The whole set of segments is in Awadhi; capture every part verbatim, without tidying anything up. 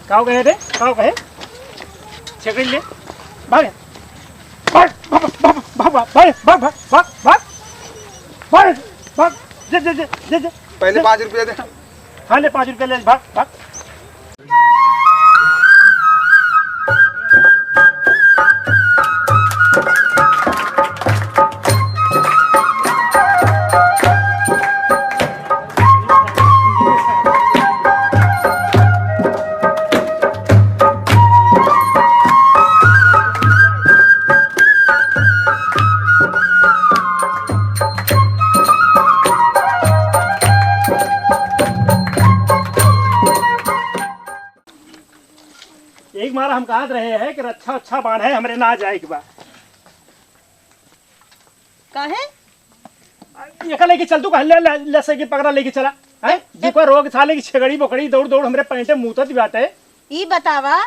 काव कहे रे? काव कहे? छेकड़ी ले। भाग। भाग, भाग, भाग। जे, जे, जे, जे, जे। पहले जे। पाँच रुपया दे। हाँ, ले, पाँच रुपया ले, भाग, भाग। एक मारा हम कहत रहे हैं कि रच्छा अच्छा बांध है, हमरे ना जाए के बा। काहे? एका लेके चल तू, कहाँ ले, ले, ले साइकिल पकड़ा लेके चला। हैं? ए, ए। जिको रोग साले की छेगड़ी बोकड़ी दौड़ दौड़ हमरे पैंटे मूतत बाटे। ई बतावा,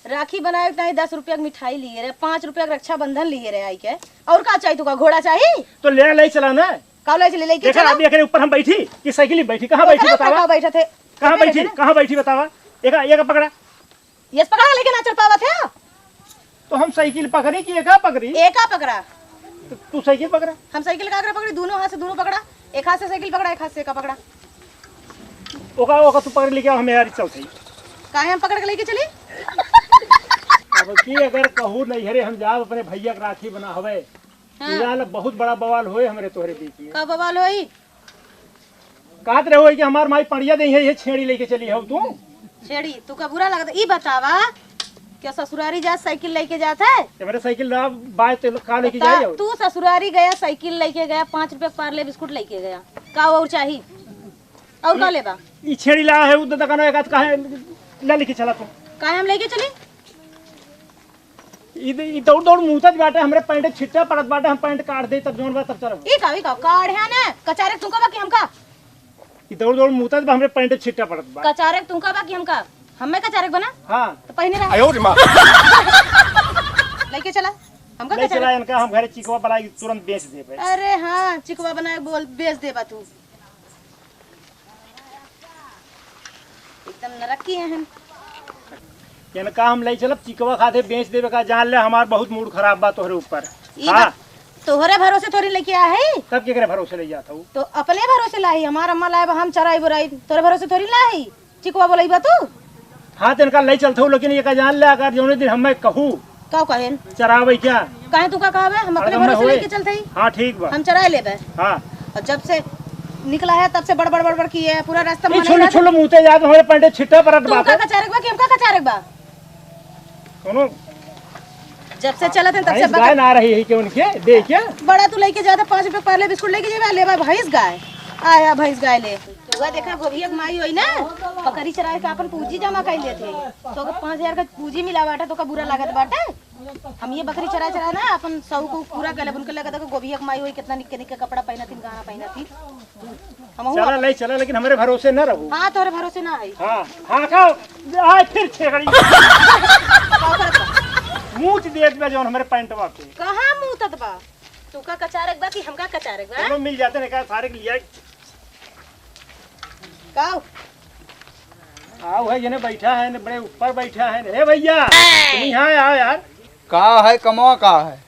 राखी बनावे के ताई दस रुपया के मिठाई लिए रहे, पाँच रुपया के रक्षाबंधन लिए रहे आई के, और का चाही तुका? घोड़ा चाही? तो ले, ले चला ना। का ले चली, लेके देखा, चला। अभी एकरे ऊपर हम बैठी कि साइकिल में बैठी? कहाँ ओकरे बैठी ऊपर बतावा? का बैठत है? कहाँ ओकरे बैठी? ना। कहाँ बैठी बतावा? एका, एका पकड़ा। यस पकड़ा के लेके ना चल पावत है। तो हम साइकिल पकड़ी कि एका पकड़ी? एका पकड़ा। तो तू साइकिल पकड़ा। हम साइकिल का अगर पकड़ी, दोनों हाथ से दोनों पकड़ा, एक हाथ से साइकिल पकड़ा, एक हाथ से एका पकड़ा। ओका, ओका तू पकड़ लेके आओ, हमें यार चलते ही। काहे हम पकड़ के लेके चली? अब की अगर कहू नैहरे हम जाब अपने भैया के राखी बना हवे, हाँ। जान बहुत बड़ा बवाल होए हमरे तोहरे बीच में। का बवाल होई? कहत रहो कि हमार माई पड़िया दे है, ये छेड़ी लेके चली हो तू। छेड़ी, तू का बुरा लगता? ई बतावा, क्या ससुरारी जा साइकिल लेके जात है? ये मेरे साइकिल रहा, बाय तो का लेके ता-, जाए हो? तू ससुरारी गया, साइकिल लेके गया, पाँच रुपया के पार्ले बिस्कुट लेके गया, का और चाही? और का लेबा? ई छेड़ी ला है, उ दुकान एक आध काहे ले लेके चला तू। काहे हम लेके चली? ई, ई दौड़ दौड़ मूतत बाटे, हमरे पैंट छिट्टा पड़त बाटे, हम पैंट काट दे तब जौन बा तब चलब। ई का, ई का, काढ़े ना, कचारे तुमका बा कि हमका? ई दौड़ दौड़ मूतत बा, हमरे पैंट छिट्टा पड़त बा। कचारे तुमका बा कि हमका? हमें कचारे बना? हाँ। तो पहिने रहा। आयो रे माँ। लेके चला, हमका ले कचारे। चला इनका, हम घरे चिकवा बनाई तुरंत बेच देबे। अरे हाँ, चिकवा बनाए बोल, बेच देबा तू। एकदम नरक किए हैं। इनका हम ले चलब चिकवा खाते बेच देबे का, जान ले हमार बहुत मूड खराब बा तोहरे ऊपर। ई हाँ। बात तोहरे भरोसे थोड़ी लेके आए है। तब केकरे भरोसे ले जात हूँ? तो अपने भरोसे लाई, हमार अम्मा लाए बा, हम चराई बोराई, तोहरे भरोसे थोड़ी लाई। चिकवा बोलाई बा तू? हाँ, तो इनका ले चलत हूँ, लेकिन ये का जान ले अगर जौने दिन हमें कहू का कहेन? चरावे क्या? काहे तू का कहबे? हम अपने अरे, भरोसे होए। लेके चलते ही। हाँ, ठीक बा। हम चराए लेबे। हाँ। और जब से निकला है, तब से बड़बड़, बड़बड़ की है, पूरा रास्ता ई मना छोलो, ही छोलो, मुँह ते जात, हमारे पंडे छिट्टा परत तू बात का है। कचारेक बा कि हमका कचारेक बा? कौनो जब से चलत है, तब से भैंस गाय बकत ना रही है कि उनके, दे क्या? बड़ा तू लेके जाता, पाँच रुपये पार्ले बिस्कुट लेके जेबा, लेबा भैंस गाय। आया भैंस गाय ले। तो वह देखा, गोभिया के माई होई ना, बकरी चराए के आपन पूंजी जमा कर लेते। तो ओकर पाँच हजार का पूंजी मिला बाटे, तो का बुरा लागत बाटे? हम ये बकरी चरा चरा ना अपन शौक को पूरा कर लेब। उनके लगे देखो, गोभिया के माई होई, कितना निक्के निक्के कपड़ा पहनती, गहना पहनती। हम चला, ले चला, लेकिन हमरे भरोसे ना रहू। हाँ, तोरे भरोसे ना है। हाँ, हाँ, खाओ। आए फिर छेगड़ी। का करत बा? मूत देत बा जौन हमरे पैंटवा पे। कहाँ मूतत बा? तू का कचारेक बा कि हमका कचारेक बा? चलो, मिल जाते ना, का सारे के लिया। काव? आओ है, ये ने बैठा है, ने बड़े ऊपर बैठा है। ए भैया, तुम यहाँ आओ यार। का है, कमवा का है?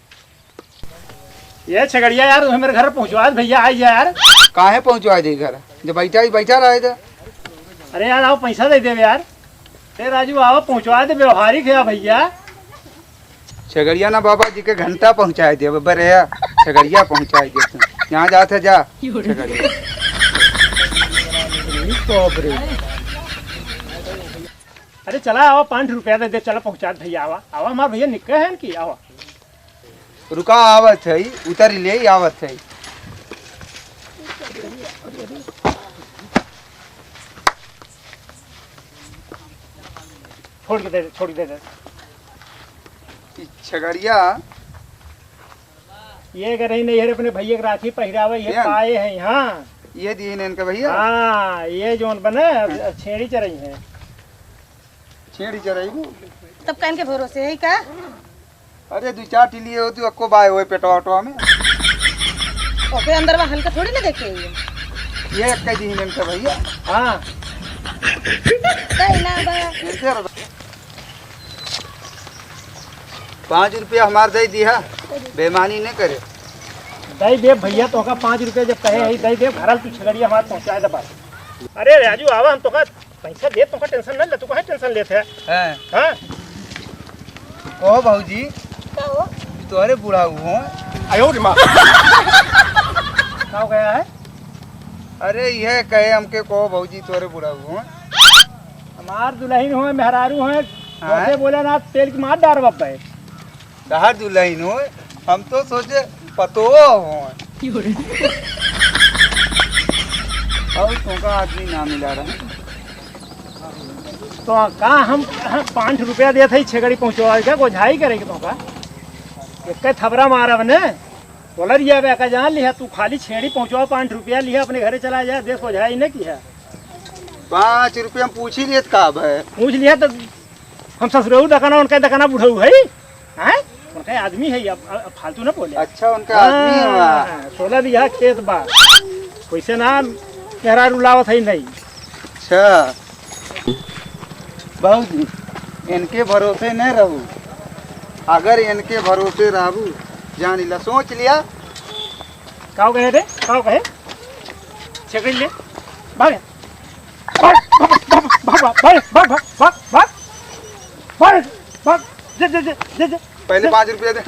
ये छगड़िया यार, तुम्हें मेरे घर पहुँचवा दे भैया, आ जा यार। काहे पहुँचवा दे घर? जब बैठा ही बैठा रहे थे। अरे यार, आओ पैसा दे दे यार। ए राजू, आओ पहुँचवा दे, व्यवहारिक है भैया। छगड़िया ना बाबा जी के घंटा पहुँचाए दे, बरे छगड़िया पहुँचाए दे तू। यहाँ जात है जा। छगड़िया। बाप रे। अरे चला आवा, पाँच रुपया दे दे, चला पहुँचा दे भैया, आवा, आवा, हमार भैया निक्के हैं कि आवा। रुका, आवत है, उतर ले, आवत है। छोड़ के दे दे, छोड़ के दे दे। ई छगड़िया। ये अगर ही नहीं है, अपने भैया के राखी पहिरावे, ये बेन। पाए हैं, हाँ। ये दिए इनके भैया? हाँ, ये जोन बने, अब छेड़ी चरई है। छेड़ी चरई। तब कहन के भरोसे है का? अरे, दू चार टिलिए होती, अक्को बाय होए पेटवा उटवा में। ओके, अंदर में हल्का थोड़ी ना देखे ये। ये एक कह दी इनके भैया। हाँ। कहीं ना बा। इनके पाँच रुपया हमार दे दिया, बेईमानी न करे। दे दे भैया, तोहका पाँच रुपया जब कहे है, दे दे, घरल तू छेकड़ी हमार पहुँचाए दे बस। अरे राजू, आवा, हम तोहका पैसा दे, तोहका tension न ले, तू काहे tension लेत है? हैं। हाँ? कहो भौजी, का हो? तोहरे बुढ़ाऊ हो। आयो रे माँ। का हो गया है? अरे यह कहे हमके, कहो भौजी, तोहरे बुढ़ाऊ हो। हमार दुलहिन हो, मेहरारू हो, हाँ? बोले ना, तेल की मार डार बब्बे। तहार दुलहिन हो, हम तो सोचे पतोह हो। और तोहका आदमी ना मिला रहा। तो का हम, हम पाँच रुपया देत है, छेकड़ी पहुँचवा के गोझाई करे के तोहका? एक थबरा मारब ने, बोला रिया बे का जान लिहा, तू खाली छेड़ी पहुँचवा, पाँच रुपया लिहा, अपने घरे चला जा, देश गोझाई न किहा। पाँच रुपया में पूछ ही लेत का अब है? पूछ लिहा तो हम ससुरऊ दकाना, उनका दकाना बुढ़ऊ है, हैं? उनका आदमी है, अब, अब फालतू ना बोले। अच्छा, उनका आदमी है। हाँ, सोलह बीघा खेत बा, कैसे ना मेहरारू लावत है नहीं। अच्छा बाबूजी, इनके भरोसे नहीं रहू, अगर इनके भरोसे रहू, जान ला, सोच लिया। का कहे रे? का कहे? छेकड़ी ले, भाग। भाग, भाग, भाग, भाग, भाग, भाग, भाग, भाग, भाग, भाग, भाग, भाग, भाग, भाग, जे, जे, जे, जे, जे। पहले पाँच रुपया दे।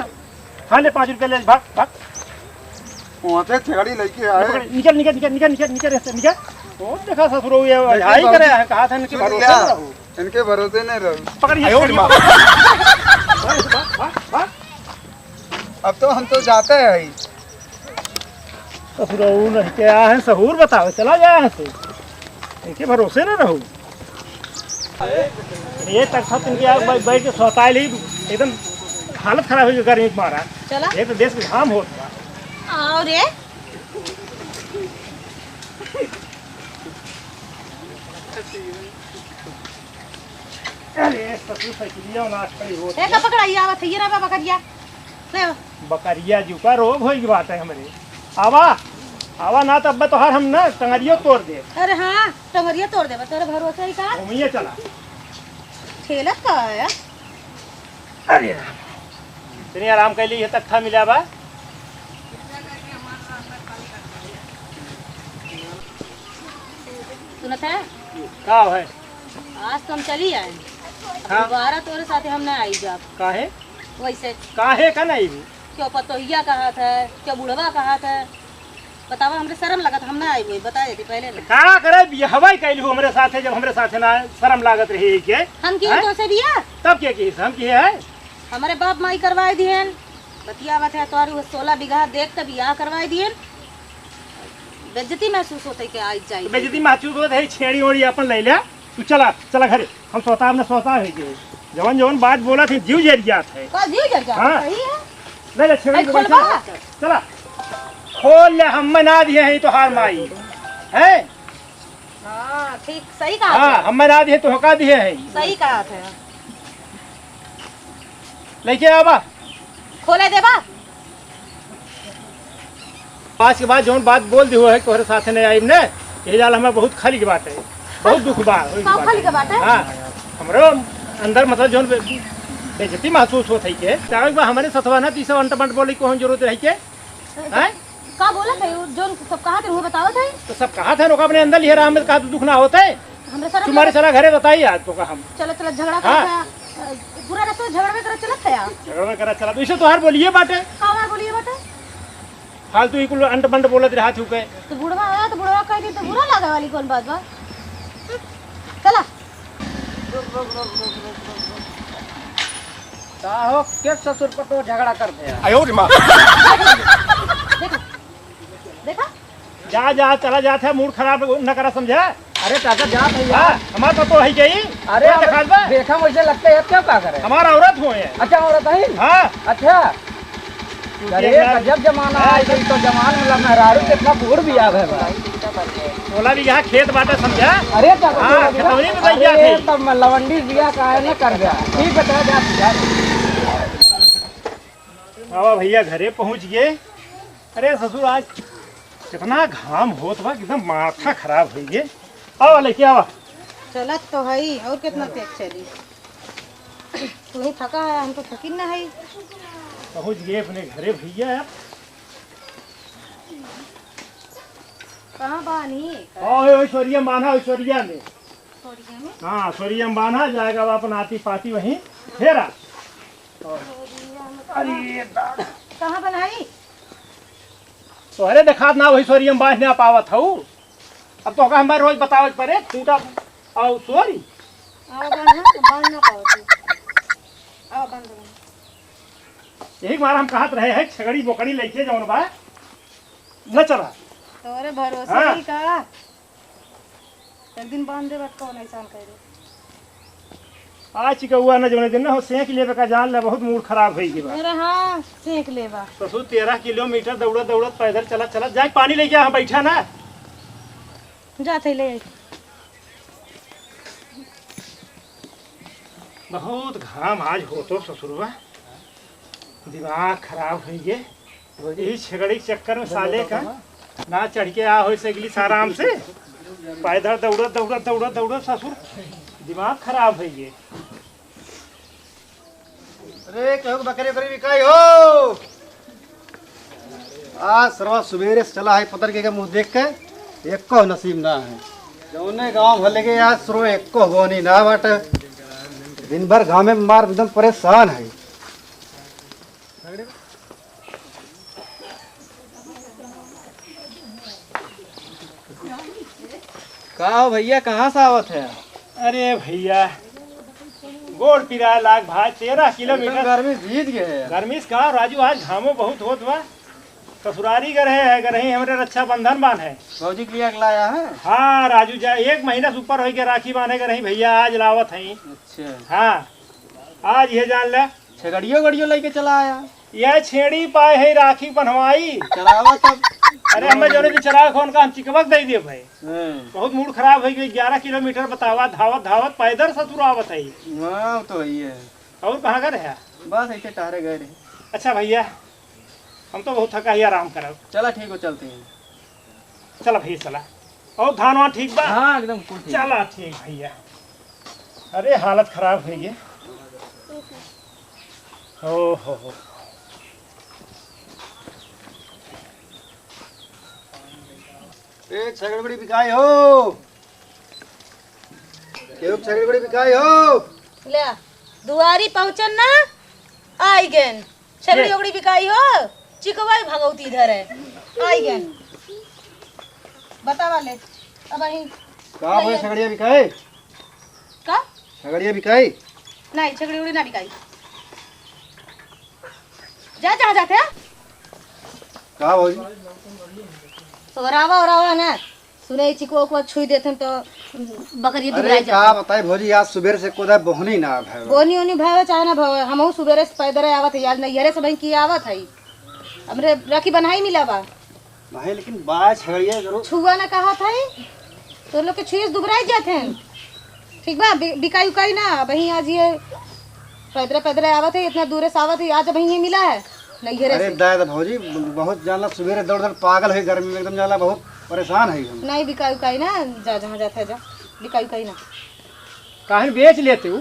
हाँ, ले, पाँच रुपया ले, भाग, भाग। वहाँ से छेकड़ी लेके आए। पकड़, निकल, निकल, निकल, निकल, निकल, निकल, यहाँ से निकल। वो देखा ससुरो, ये निकल, हाई निकल। करे हैं, कहा था इनके सुन भरोसे लिया, ना रहो। इनके भरोसे नहीं रहो। पकड़, ये आयो छेकड़ी रे माँ। पकड़। भाग, भाग, भाग, भाग। अब तो हम तो जाते हैं। ससुरऊ नहीं के आ है, सहूर बतावे, चला जाए यहाँ से। इनके भरोसे ना रहू। ये तक सब इनके आग बैठ, बैठ के सोताइल ही एकदम हालत खराब हो गई गर्मी के मारा। चला। एक तो देश के घाम होत बा। आओ रे। अरे, ससुर साइकिलिया नाश करी होत ए, बा। का पकड़ाई आवत है, ये रहा बकरिया। ले। बकरिया जू का रोग होई बाटे हमरे। आवा, आवा ना तब तोहार हम ना टंगरियो तोड़ दे। अरे हाँ, टंगरिया तोड़ देबा, तोरे भरोसे ही का? घूमिए चला। खेलत का है? अरे राम। तनी आराम कर ली, ये तख्ता मिला बा। सुनत है? का है? आज तो हम चली आए। हाँ। दोबारा तोरे साथे हम ना आई जाब। काहे? वैसे। काहे का नहीं भी? क्यों पतोहिया कहत है, क्यों बुढ़वा कहत है, बतावा, हमरे शर्म लगत, हम ना आई वही, बता देती पहले ना। का करे, बियाहवा ही कैलू हमरे साथे, जब हमरे साथे ना शर्म लागत रही के? हम की हैं? तो से बिया? तब के की, हम की है? हमरे बाप माई करवाई दिहन, बतिया बतिया तोहर वो सोलह बीघा देख के बियाह करवाई दिहन। बेइज्जती महसूस होत है कि आई जाई। तो बेइज्जती महसूस होत है, छेड़ी ओड़ी अपन ले ले। तू चला, चला घरे। हम सोता, हमने सोता है कि जवन जवन बात बोला थे, जीव जर जात है। का जीव जर जात है? हाँ। सही है। ले ले, छेड़ी ए, को खोलबा? बैठा। चला। खोल ले, हम ना दिए हैं तोहार माई। हैं? हाँ, ठीक, सही कहा हाँ, थे। हम ना दिए, तोहका दिए हैं। सही कहा थे। लेके आवा। खोले देबा? आज के बाद जौन बात बोल दी हो है, तोहरे साथे नहीं आइब ने, यही जाल हमें बहुत खाली के बात है, बहुत दुख बा, वही का बात खाली है। के बात है? हाँ, हमरो अंदर मतलब जौन बे-, बेइज्जती महसूस होत है के, चाहे बा हमारे सथवा ना, तीसरा अंट बंट बोले की कौन जरूरत रही के? हैं? का बोलत है? जौन सब कहा थे, वो बतावत है? तो सब कहा थे, ओका अपने अंदर लिहे रहा, हमें कहा दुख ना होता है। हमरे साथ तुम्हारे चला घरे बताई आज तो का हम। चला, चला, झगड़ा हाँ। करत है। अ, पूरा रास्ता झगड़ा में करत चलत है यार। झगड़ा में करत चलत, इसे तोहार बोलिए बाटे। का हमार बोलिए बाटे? फालतू ही कुल अंट बंट बोलत रहा थू के। तो बुढ़वा आया तो बुढ़वा कह दी तो बुरा लागे वाली कौन बात बा? चला। का हो, के ससुर पतोह झगड़ा कर दे? आयो रे माँ। देखा, देखा। जा, जा, चला जात है, मूड खराब न करा, समझा? अरे चाचा, जात है यार। हाँ, हमार पतोह है यही। अरे कोई अब दिखात बा? देखा, वैसे लगता है, अब क्या, क्या करे? हमार औरत हो है। अच्छा, औरत है? हाँ। अच्छा। तू अरे देख ना। गजब जमाना हाँ, आ गई, तो जमाना में मेहरारू कितना बूढ़ भी आ गए बा। बोला भी यहाँ खेत बाटे, समझा? अरे चाचा, हाँ, बोला भी ना। खतौनी में बैठ अरे जात है। तब मैं लवंडी बिया का है ना कर गया। ठीक बता जा, जा। बाबा भैया घरे पहुँच गए। अरे ससुर, आज कितना घाम होत बा, एकदम माथा खराब होइ गए। आवा लेके आवा। चलत तो हई, और कितना तेज चली। तू ही थका है, हम तो थकिन ना है। पहुँच गए अपने घरे भैया। कहाँ बानी? ओए, ओए, सोरिया में बान्हा, ओए, सोरिया में। सोरिया में? हाँ, सोरिया में बान्हा जाएगा, अब अपन आती पाती वहीं फेरा। सोरिया में अरे कहाँ? दादा। कहाँ बनाई? तोहरे देखात ना, वही सोरिया में बान्ह ना पावत हऊ। अब तो का हमारे रोज बतावत परे, खूंटा और सोरी। आवा बान्हा, बान्ह ना पावत हऊ। आवा बान्ह दे। यही मारा हम कहत रहे हैं, छगड़ी बोकड़ी लइके जौन बा, न चला। तोरे भरोसे हाँ। ही का? एक दिन बांध दे, बट कौन ऐसान करे? आज चिकौआ न जौने दिन न हो, सेंक लेबे का जान ले, बहुत मूड खराब होई के बा। अरे हाँ, सेंक लेबा। ससुर, तेरह किलोमीटर दौड़त दौड़त, पैदल चलत चलत जाए, पानी लेके आ, हम बैठा ना। जात है, ले आई। बहुत घाम आज होतो ससुरवा, दिमाग खराब होइ गे। यही छगड़ी के चक्कर में साले का ना चढ़ के आ होइ सकली आराम से। पैदल दौड़त, दौड़त, दौड़त, दौड़त ससुर दिमाग खराब होइ गे। अरे, केहू के बकरी उकरी बिकाई हो? आज सरवा सुबेरे से चला है, पतर के मुँह देख के, एको नसीब ना है। जौने गाँव भले के आज सरवा एको बोनी ना बाटे। दिन भर घामे में मार एकदम परेशान है। का हो भैया, कहाँ से आवत है? अरे भैया, गोड़ पिराए लाग भाई, तेरह किलोमीटर। एकदम गर्मी से भीज गए हैं। गर्मी से का राजू, आज घामो बहुत होत बा। ससुरारी गए रहे हैं, गए रही हमरे रक्षाबंधन बांधे। भौजी के लिए लाया है? हाँ राजू, जा एक महीना से ऊपर होइ गया राखी बांधे गए रही भैया, आज लावत है। अच्छा। हाँ, आज ये जान ले। छेगड़ियो गड़ियो लेके चला आया। यह छेड़ी पाए है राखी बन्हवाई। चलावा तब। अरे हमें जौने दिन चलावे कौन का हम चिकवा के दे दिए भाई। हाँ। बहुत मूड खराब होइ गई, ग्यारह किलोमीटर बतावा, धावत धावत पैदल ससुर आवत है। हाँ, तो वही है। और कहाँ का रहा? बस ऐसे टहरे गए रहे। अच्छा भैया, हम तो बहुत थका ही, आराम करब। चला ठीक हो, चलते हैं। चला भैया, चला। और धान वान ठीक बा? हाँ, एकदम कुल ठीक। चला ठीक भैया। अरे हालत खराब होइ गई। ओ हो हो। ए, छगड़ी उगड़ी बिकाई हो? केहू के छगड़ी उगड़ी बिकाई हो? ले, दुआरी पहुँचन ना, आई गन। छगड़ी उगड़ी बिकाई हो? चिकवाई भगौती इधर है। आई गन। बतावा ले। अब अहीं का बोले, छगड़िया बिकाई? का? छगड़िया बिकाई? नहीं, छगड़ी उगड़ी ना बिकाई। जा, जहाँ जाते हैं। का भौजी? सोरावा ओरावा ना। सुने, चिकवा उकवा छुई देत हन तो बकरी अरे दुबराई का जात। बताई भौजी, आज सुबेर से कोदा बोहनी ना भय। बोहनी ओहनी भय चाहे ना भय, हमहू सुबेरे से पैदल आवत है, आज नैहरे से बहिन की आवत है। हमरे राखी बन्हाई मिला बा। नहीं, लेकिन बाय छगड़िया जरूर। छुआ ना कहा था, तो लोग के छुए से दुबराई जात हैं। ठीक बा, बि-, बिकाई उकाई ना, वहीं आज ये पैदरे पैदरे आवत है, इतना दूरे से आवत है, आज वहीं ये मिला है, नैहरे अरे से। दादा भौजी, बहुत जानला सुबेरे दौड़ दौड़ पागल है, गर्मी में एकदम जानला बहुत परेशान है हम। नहीं बिकाई उकाई ना, जा जहाँ जात है जा, बिकाई उकाई ना। काहे बेच लेते हो?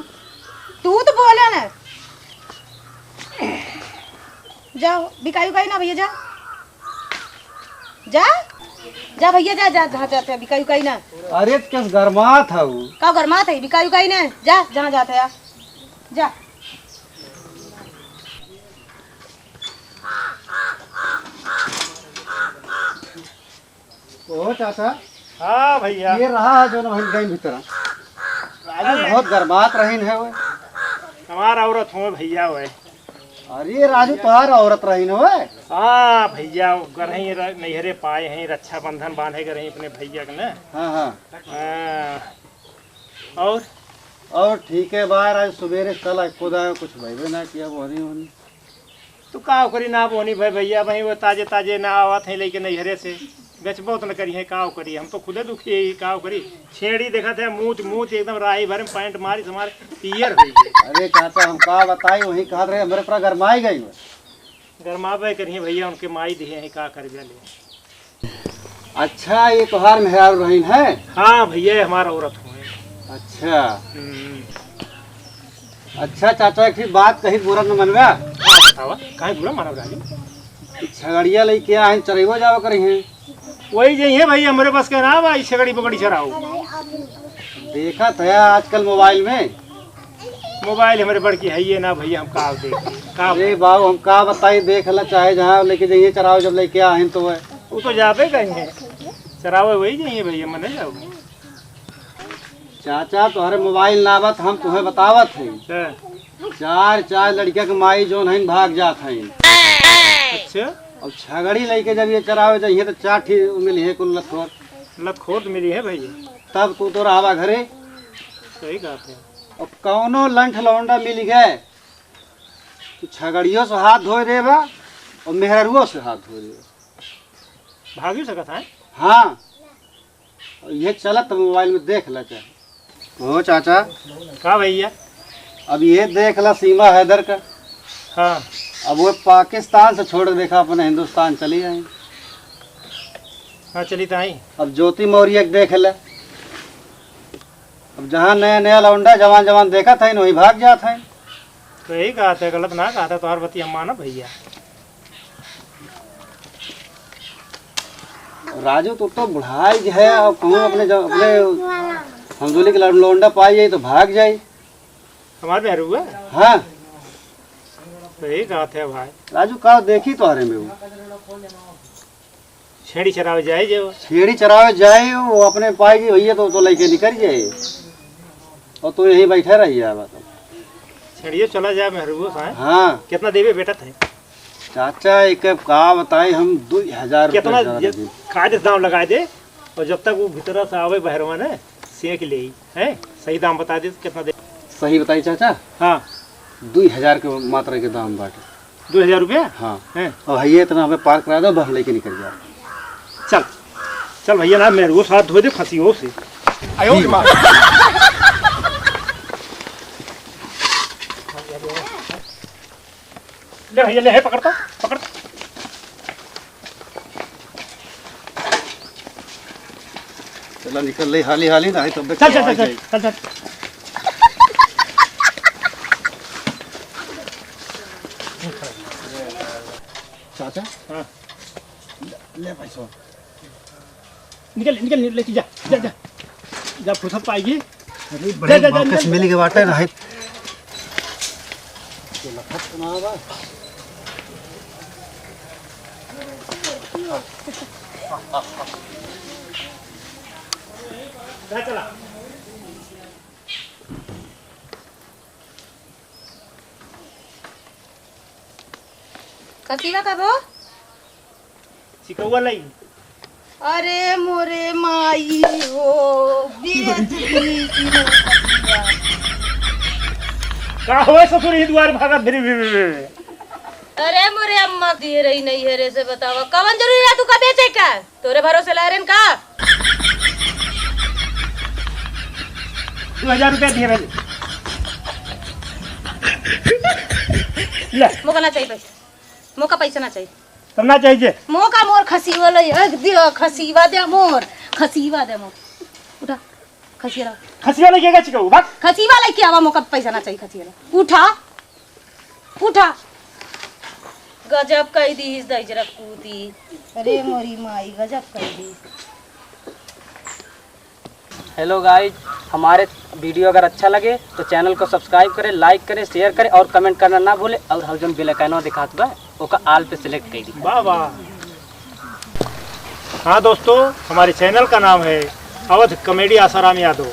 तू तो बोला ना। जाओ, बिकाई उकाई ना भैया, जा। जा, जा भैया, जा, जा, जहाँ जाते हैं, बिकाई उकाई ना। अरे, तो कैसे गरमात है वो? का गरमात है? बिकाई उकाई ना, जा, जहाँ जाते हैं, जा। ओहो चाचा। हाँ भैया। ये रहा है जो ना हम गए भीतर। राजू अरे। बहुत गरमात रहीन है वो। हमार औरत हो भैया वो। अरे राजू, तोहार औरत रहीन हो। हाँ भैया, गरही र-, नैहरे पाए हैं, रक्षाबंधन बांधे गए रही अपने भैया के ना। हाँ, हाँ। हाँ। और? और ठीक है बा, आज सुबेरे से चला, खुदा कुछ भइबे ना किया, बोहनी होनी। तू का करी ना बोहनी भाई भैया, वहीं वो ताजे ताजे ना आवत हैं लेके नैहरे से, बेचबो तो न करी है, का करी, हम तो खुदे दुखी है, का करी। छेड़ी देखत है, मूत मूत एकदम राही भरे में पैंट मारी, हमारे पियर हो गई। अरे चाचा, हम का बताई, वहीं कहत रहे, हमरे पूरा गरमाई गई। गरमाबे करिए भैया, उनके माई दिए हैं, का करबे ले। अच्छा, ये तोहार मेहरारू रहीन है? हाँ भैया, ये हमार औरत हो है। अच्छा। हम्म। अच्छा चाचा, एक ठे बात कही, बुरा न मनबा। हाँ, बतावा, काहे बुरा मानब राजू? ई छगड़िया लइके आइन, चरइबो जावा करिहैं। वही जइहैं भाई, हमरे बस के ना बा, ई छगड़ी बगड़ी चराऊ। देखत है आजकल मोबाइल में। मोबाइल हमरे बड़की है ये ना भैया, हम का देख, का अरे बाबू, हम का बताई, देख ला चाहे जहाँ लेके जइहैं चरावे, जब लइके आइन तो है। वो तो जाबे करिहैं, चरावे वही जइहैं भैया, मने जाऊ। चाचा, तोहरे मोबाइल ना बा, त हम तुहे बतावत हई। हाँ। चार, चार लड़किया के माई जौन हईन, भाग जात हईन। अच्छा। अब छगड़ी लइके जब ये चरावे जइहैं, त चार ठी मिलिहैं कुल लतखोर। लतखोर तो मिलिहैं भैया। तब तू तो रहबा घरे। सही बात है। अब कौनो लंठ लौंडा मिल गए, तो छगड़ियो से हाथ धोए देबा और मेहरुओ से हाथ धोए देबा। भागियो सकत है? हाँ। और ये चलत तो मोबाइल में देख ला चाहे। ओ चाचा। का भैया? अब ये देख ला सीमा हैदर का। हाँ। अब वो पाकिस्तान से छोड़ के देखा अपने हिंदुस्तान चली आई। हाँ, चली तो आई। अब ज्योति मौर्य के देख ले। अब जहाँ नया नया लौंडा जवान जवान देखत है, वहीं भाग जात है। तो यही कहा था, गलत ना कहा था, तोहार बतिया माना भैया। राजू, तू तो बुढ़ाई है, और कहूँ अपने जब, अपने हमजोली के लौंडा पाई जाई तो भाग जाई। हमार मेहरुआ? हाँ। तो यही कहा था भाई। राजू, का देखी तोहरे में वो? छेड़ी चरावे जाए जे वो। छेड़ी चरावे जाए, वो अपने पाई जी भैया तो, तो लइके निकल जाए। और तू यहीं बैठे रही है, बता। छेड़ियो चला जाए मेहरुओ से, हैं? हाँ। कितना देबे बेटा थे? चाचा, एक का बताई हम, दो हजार रुपया कितना ज्यादा ये दे दी। कायदे से दाम लगाए दे, और जब तक वो भीतर से आवे बहरवा ने, सेंक ले, हैं? सही दाम बता दे, कितना दे? सही बताई चाचा? हाँ। दो हजार के मात्र के दाम बाटे। दो हजार रुपया? हाँ। हैं? और भैया इतना हमें पार करा दो, बस हम लेके निकल जाओ। चल, चल भैया ना, मेहरुओ से हाथ धोए दे, खसियो से। आयो रे माँ। ले भैया, ले, है, पकड़ तो, पकड़। चला निकल ले हाली हाली, नहीं तो चल, चल, चल, चल, चल, चल। चाचा? हाँ। ले, ले पैसा। निकल, निकल, निकल, लेके जा, जा, जा। जा, फुर्सत पाएगी। अरे, जा, बड़े जा, जा, मौके से जा। मिल के बाटे ना, है। जा, चला। खसिया कब हो? चिकौआ लाई। अरे मोरे माई हो, बेच दी थी वो खसिया। का होए ससुर, ही दुआर भागत भिरी, भिरी, भिरी, भिरी। अरे मोरे अम्मा दिए रही नहीं है रे, से बतावा, कवन जरूरी रहा तू का बेचे का? तोरे भरोसे लाए रहन का? दो हजार रुपया दिए रहे। ले। मोका ना चाहिए पैसा, मोका पैसा ना चाहिए। तब ना चाहिए। मोका मोर खसीवा ले, एक दियो खसीवा दे मोर, खसीवा दे मोर। उठा, खसिया ला। खसिया लेके गया चिकऊ, भाग। खसीवा लेके आवा, मोका पैसा ना चाहिए खसिया ला। उठा। उठा। गजब कई दीस दहिजरा कूती। अरे मोरी माई, गजब कई दीस। हेलो गाइज, हमारे वीडियो अगर अच्छा लगे तो चैनल को सब्सक्राइब करें, लाइक करें, शेयर करें और कमेंट करना ना भूलें। और हम जौन बेल आइकनवा दिखात बा, ओका ऑल पे सिलेक्ट कर दी। वाह, वाह। हाँ दोस्तों, हमारे चैनल का नाम है अवध कॉमेडी आसाराम यादव।